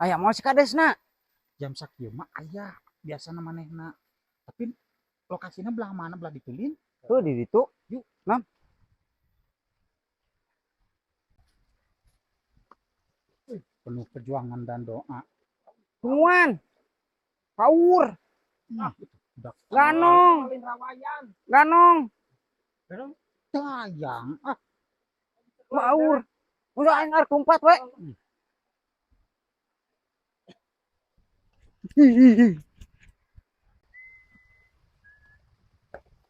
Aya moal si kadesna? Jam sakieu mah aya biasana manehna. Tapi lokasina belah mana, belah ditu, Lin? Tuh di ditu. Yuk. Nam. Penuh perjuangan dan doa. Tungguan. Paur. Ah, itu udah. Ganong. Ganong. Tayang. Ah, Paur. Udah aing arek lompat we.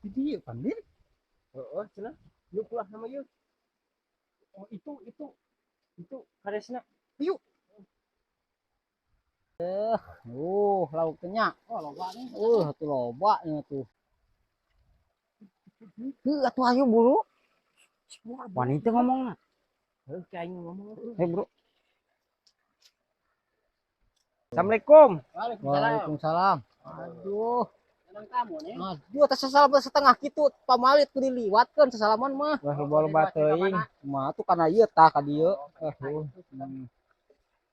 Di dieu pan, Lin. Heeh, cenah. Yuk lah sama yuk. Oh, itu itu kadesna. Yuk. Lauk nya. Oh, loba nih. Tuh loba nya tuh. Heuh atuh ayo buru. Wanita ngomongna. Heuh, kayak aing ngomong. Hei bro. Assalamualaikum. Waalaikumsalam. Aduh. Aduh, atas sesalaman setengah kitu pamalit kudu diliwatkeun sesalaman mah. Wah, loba-loba teuing. Mah tuh kana ieu tah ka dieu.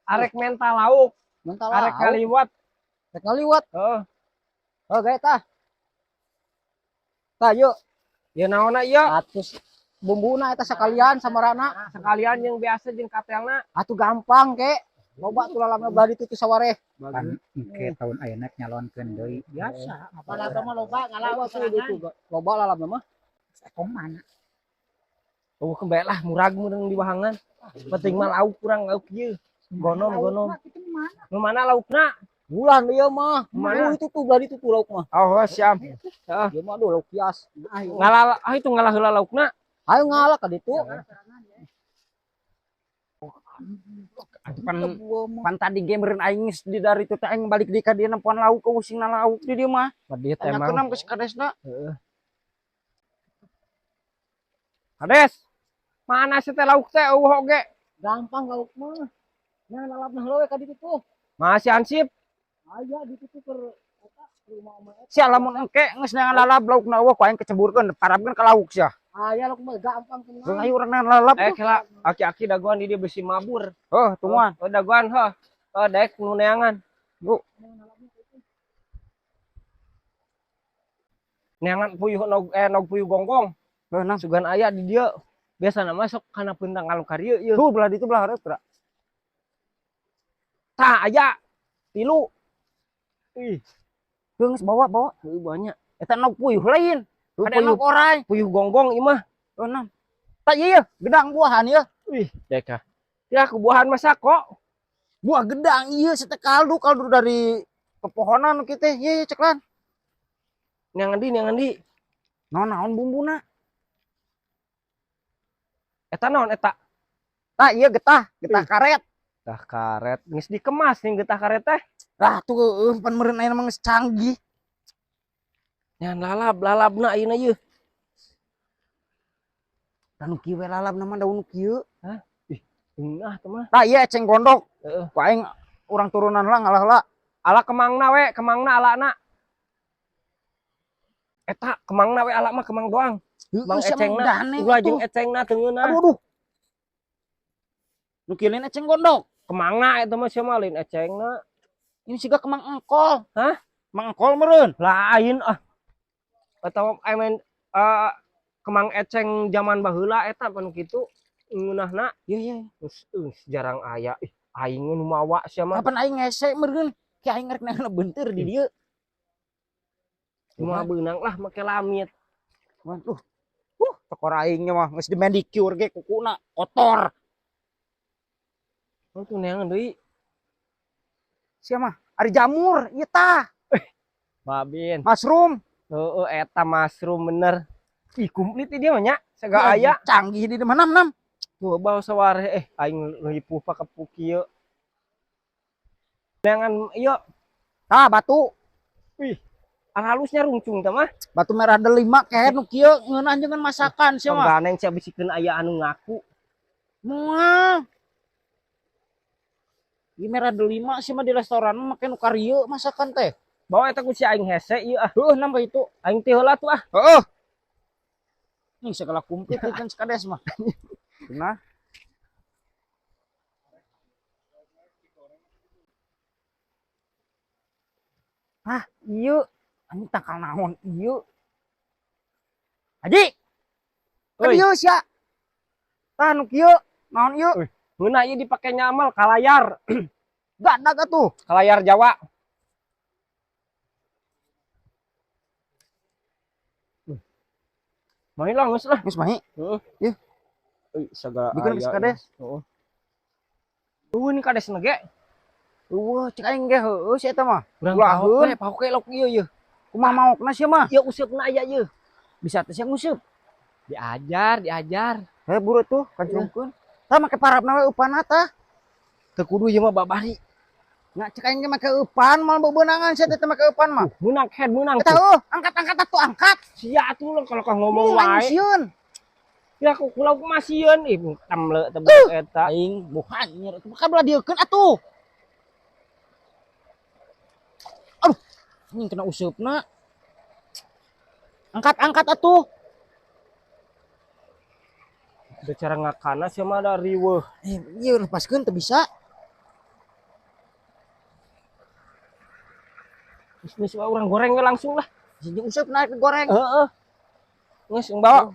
Arek menta lauk, Mental arek lauk. ngaliwat. Rek ngaliwat. Heeh. Oh, gae tah. Tah yuk, Ya naonna ieu? atus bumbuna eta sekalian samarana. Sekalian yang biasa jeung katelna. Atuh gampang ke. Loba tuh lalapna belah ditu ti sawareh. Pan engke tahun ayeuna nyalonkeun deui. Biasa. Lalap mah loba ngalawa tuh ditu. Loba lalapna mah. Ekong mana? Oh, kembali lah murag meureun di wahangan. Penting mah lauk kurang lauk ieu. Gonom gonom. Itu mana? Nu mana laukna? Bulan ieu mah. Mana? Oh, itu tuh belah ditu tuh lauk mah. Oh, siap. Heeh. Ieu mah aduh lauk kias. Ngalah ah itu ngalah heula laukna. Ayo ngalah ka ditu. Pan pan tadi ge meureun aing geus di dari itu teh aing balik deui ka dieu nempoan lauk usingna lauk di dieu mah. Pedih teh Tanyakeun emang. nam ke si kadesna. Heeh. Kades. Mana sih teh lauk teh eueuh oge? Gampang lauk mah. Nah, lalapna heula we ka ditu tuh. Masih ansip. Aya ditu tuh keur eta rumah oma eta. Sia lamun engke geus neangan lalap laukna eueuh ku aing keceburkeun parabkeun ka lauk sia. Aya lauk mah gampang tenang. Geus ayo urang neangan lalap. Eh kela aki-aki dagoan di dieu besi mabur. Heuh, tungguan. Oh, dagoan heuh. Oh, daek nu neangan. Bu. Neangan puyuh nog nog puyuh gonggong. Heuh, nang. Sugan aya di dieu. Biasana mah sok kana peundang ngalu ka dieu ieu. Tuh belah ditu belah hareup geura. Tah aya tilu. Ih, Heuh geus bawa bawa. heuh banyak. Eta nog puyuh lain. Heuh, Ada nog orai. Puyuh gonggong ieu mah. Heuh, nang. Tah ieu yeuh, gedang buahan ieu. Wih, deka. Ya kebuahan masak kok. Buah gedang ieu sete kaldu kaldu dari pepohonan kieu teh. Ieu ieu ceklan. Neangan di, neangan di. Naon naon bumbuna? Eta naon eta? Tah ieu getah, getah karet. Getah karet geus dikemas nih getah karet teh. Lah tuh eueuh pan meureun ayeuna mah geus canggih. Nyan lalap, lalapna ayeuna ieu. Tah nu kieu we lalapna mah daun nu kieu. Hah? Ih, ngeunah teh mah. Tah ieu eceng gondok. Heeh. Ku aing urang turunan lah ngalah lah. Ala kemangna we, kemangna alana. Eta kemangna we ala mah kemang doang. Heuh, Mang sia mah ecengna, gandeng ulah tuh. jeung ecengna teu ngeunah. Aduh aduh. Nu kieu lain eceng gondok. Kemangna eta mah sia mah lain ecengna. Ini siga kemang engkol. Hah? Kemang engkol meureun. Lain ah. Atau I mean, kemang eceng zaman baheula eta pan kitu ngeunahna. Iya iya. Geus jarang aya. Ih, aing nu mawa sia mah. Kapan aing ngese meureun? Ki aing rek neangan benteur di dieu. Cuma beunang lah make lamit. Waduh. Tekor aingnya mah geus di manicure ge kukuna kotor. Oh, tuh neangan deui. Sia mah ari jamur ieu tah. Babin. Mushroom. Heeh, eta mushroom bener. Ih, komplit dia mah nya. Saga aya. Canggih di mana nam. Tuh bau sawareh aing ripuh pakepuk kieu. Neangan ieu. Tah batu. Wih, halusnya rungcung teh mah. Batu merah delima kehed nu kieu ngeunah jeung masakan sia mah. Ganeng sia bisikeun aya anu ngaku. Moal. Ieu merah delima sia mah di restoran mah make nu karieu masakan teh. Bawa eta ku si aing hese ieu ah. Heuh nam ka itu. Aing teh heula tuh ah. Heeh. Nih segala kumplit kan sekades mah. Nah. Hah, ieu anjing tangkal naon ieu? Haji. Kan Oi. ieu sia. Tah nu kieu, naon ieu? Ngeunah ieu dipake nyamal kalayar, Gadag atuh. Kalayar Jawa. Main lah geus lah. Geus mahi. Heeh. Ieu. Euy, sagala Bikeun aya. geus kades. Heeh. Eueuh ni kades ge. Eueuh, cek aing ge heueuh si eta mah. Urang Ulaheun. pahoke pahoke lok ieu ieu. Kumaha maokna sia mah? Ieu useupna aya ieu. Bisa teh sia nguseup. Diajar, diajar. Heh buru tuh kancungkeun. Tah make parabna we eupanna tah. Teu kudu ieu mah babari. Nya cek aing ge make eupan moal bebeunangan sia teh make eupan mah. Meunang head meunang. Eta heueuh, angkat-angkat atuh angkat. Sia atuh lo kalau kau ngomong Ngomong aing wae. sieun. Ya aku kula masieun ih tamle teh budak eta. Aing bukan nyir atuh kan belah dieukeun atuh. Aduh, anjing kena useupna. Angkat-angkat atuh. Udah cara ngakana sia mah da riweuh. Eh, ieu lepaskeun teu bisa. Geus geus wae urang goreng we langsung lah. Jeung useupna goreng. Heeh. Geus bawa.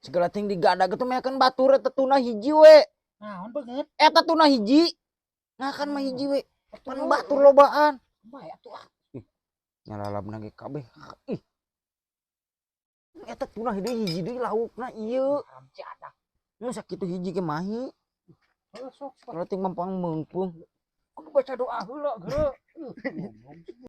Segala ting digadag itu mah kan batur eta tuna hiji we. Naon beungeut? Eta tuna hiji. Nah kan mah hiji we. Pan batur lobaan. Bae atuh ah. Nyalalabna ge kabeh. Ih. Eta tuna hiji hiji deui laukna ieu. Haram jadah. Nu sakitu hiji ge mahi. Heuh sok sok. Kalau ting mampang meungpeung. Kudu baca doa heula geureuh.